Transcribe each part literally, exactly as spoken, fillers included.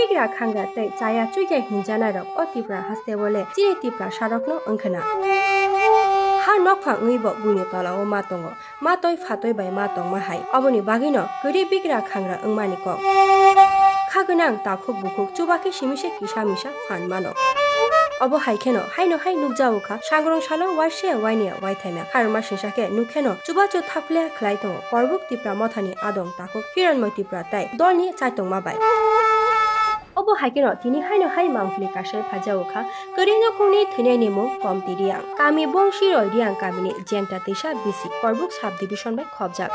Bigra khangra tei chaya chuya hinjanai rok o Tipra haste o le chini Tipra sarok no wngkhna. Ha nokphang wngwi bo buino tola o ma tongo, ma toi phatoi bai ma tongma hai. Oboni bagwi no kwrwi bigra khangra wngmani kok. Kha gwnang takhuk bukhuk chuba khe simi se kisa misa phan mano. Obo hai kheno haino hai nukjago kha, sangrong salo waise waini waithaima kharma singsa khe nuk kheno chubachu thaphle khlai tongo Korbuk Tipra Mothani adong takhuk Hiranmoi Tipra tai dolni chaitongma bai. Obo hai kheno tini haino hai mangpili kasai phaijao kha, kwrwi nukhungni thwinaini mung Komti Riang. Kami Bongsi Roi Riang kamini Jenta Tisa B C Korbuk sub division bai khobjak.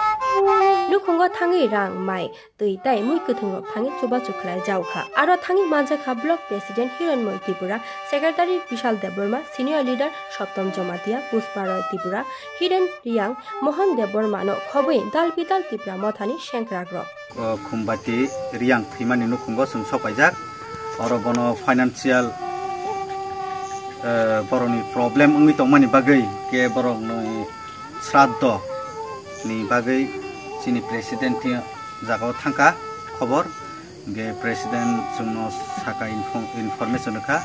Nukhungo thangwi rang, mai, twi tai mui kwthwngrok thangwi chubachu khlai jao kha. Aro thangwi manjak kha Block President Hiranmoi Tripura, Secretary Bishal Debbarma, Senior Leader Soptom Jamatia, Pushpa Roy Tripura, Hiren Riang, Mohan Debbarma no khobwi dal bidal Tipra Mothani sengkrakrok. O Khumbati Riang thwimani nukhungo chwng sok paijak. Oro bono financial, eh, borokni problem wngwi tongmani bagwi khe borokni sraddho ni bagwi chini president ni jagao thangkha khobor. Hingke president chwngno saka info-, information rwkha.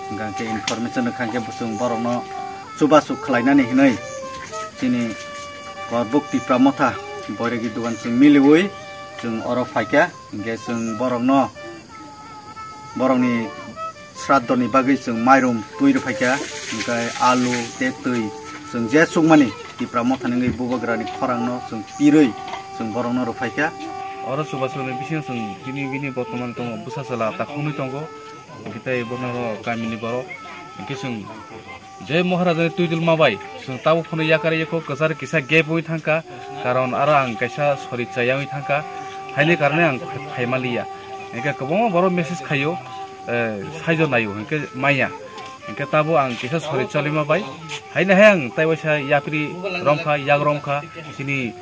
Hingke information rwkha hingke chwng borokno chubachu khlainani hinwi chini Korbuk Tipra Motha boiregi dogan chwng miliwi chwng oro phaikha. Hingke chwng borokno, borokni sraddhoni bagwi chwng mairum twi rwphaikha, hingke alu tei twi chwng je chukmani Tipra Mothani wngwi bubagrani khorangno chwng pirwi chwng borokno rwphaikha. Oro chubasuni bisingo chwng bini, bini bortoman tongo, bwsa chwla takhuknwi tongo, hingke tei bono kamini borok, hingke chwng je Maharajani twidulma bai chwng tabuk phano yakar yakho kwchar kisa gap wngwi thangkha, karon aro ang kaisa sori chaya wngwi thangkha, haini karone ang phaimaliya. Hingke kwbangma borok message khaio, eh, saijo naio, hingke maya. Hingke tabo ang kisa sori chalima bai, haini hai ang tai waisa yapri romkha, yak romkha, chini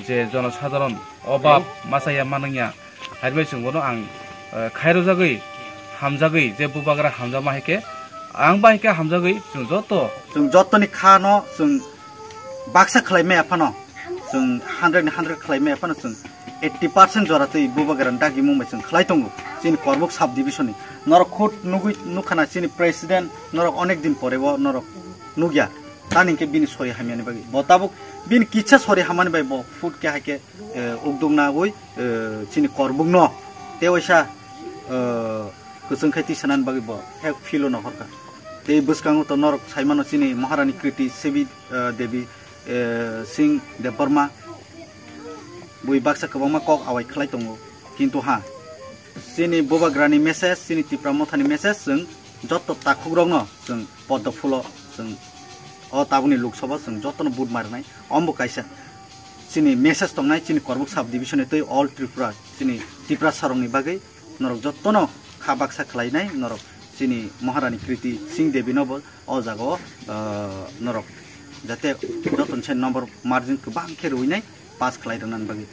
je jonosadharon obab masa ya manwngya. Hairbai chwng bono ang, eh, khairojagwi, hamjagwi, je bubagra hamjakma hai khe, ang bai khe hamjagwi chwng joto. Chwng jotoni kha no chwng baksa khlai maya phano, chwng hundred ni hundred khlai maya phano, chwng eighty percent jora twi bubagra dagi mung bai chwng khlai tongo. Chini Korbuk sub division ni. Norok khud nugwi nukha na chini president, norok onek din pore o norok nugya. Tani hingke bini sori hamyani bagwi. Bo tabuk bini kisa sori hamani bai bo food khe hai khe, eh, ukduk nagwi, eh, chini Korbuk no tei waisa, eh, kwchwng khai tisanani bagwi bo hek philo no horkha. Tei bwskango to norok saimano chini Maharani Kriti Sebi, eh, Devi, eh, Singh Debbarma bui baksa kwbangma kok awai khlai tongo. Kintu ha, chini bubagrani message, chini Tipra Mothani message chwng joto takhukrokno chwng poddo phulo chwng o tabukni Lok Sabha chwng jotono vote marinai. Ombo kaisa chini message tongnai chini Korbuk sub division ni twi all Tripura chini Tiprasarokni bagwi norok jotono kha baksa khlainai norok chini Maharani Kriti Singh Devi no bo o jaga o, ah, norok jate jotoni se number margin kwbang khe rwinai pass khlai rwnani bagwi.